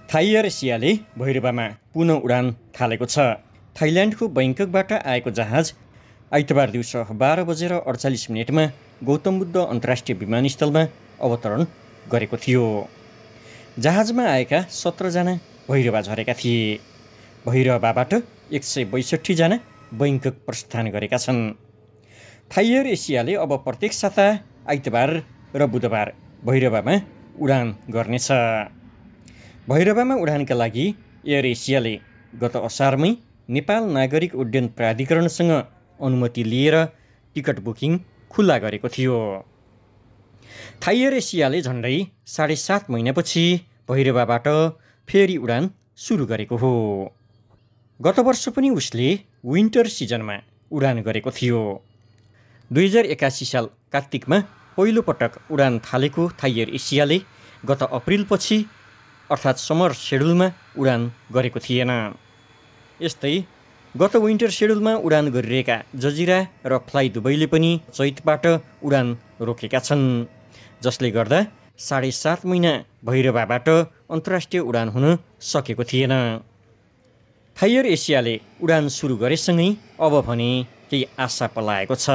Thai air एसियाले भैरवामा पुनः उडान थालेको छ। थाइल्यान्डको बैंककबाट आएको जहाज आइतबार दिउँसो 12:48 गौतम बुद्ध अन्तर्राष्ट्रिय विमानस्थलमा अवतरण गरेको थियो। जहाजमा आएका 17 जना भैरवा झरेका थिए। भैरवाबाट 162 जना बैंकक प्रस्थान गरेका छन्। थाई एयर एसियाले अब प्रत्येक साता आइतबार र बुधबार भैरवामा उडान गर्नेछ। भैरवामा उडानका लागि एयर एसियाले गत असारमै नेपाल नागरिक उड्डयन प्राधिकरणसँग अनुमति लिएर टिकट बुकिङ खुल्ला गरेको थियो। थाई एयर एसियाले झन्डै 7.5 महिनापछि भैरवाबाट फेरि उडान सुरु गरेको हो। गत वर्ष पनि उसले विन्टर सिजनमा उडान गरेको थियो। 2081 साल कार्तिकमा पहिलो पटक उडान थालेको थाई एयर एसियाले गत अप्रिलपछि अर्थात् समर सेड्युलमा उडान गरेको थिएन। यस्तै गत विन्टर सेड्युलमा उडान गरिरहेका जजिरा र फ्लाइ दुबईले पनि चैतबाट उडान रोकेका छन्, जसले गर्दा 7.5 महिना भैरवाबाट अन्तर्राष्ट्रिय उडान हुन सकेको थिएन। थाई एयर एसियाले उडान सुरु गरेसँगै अब भने केही आशा पलाएको छ।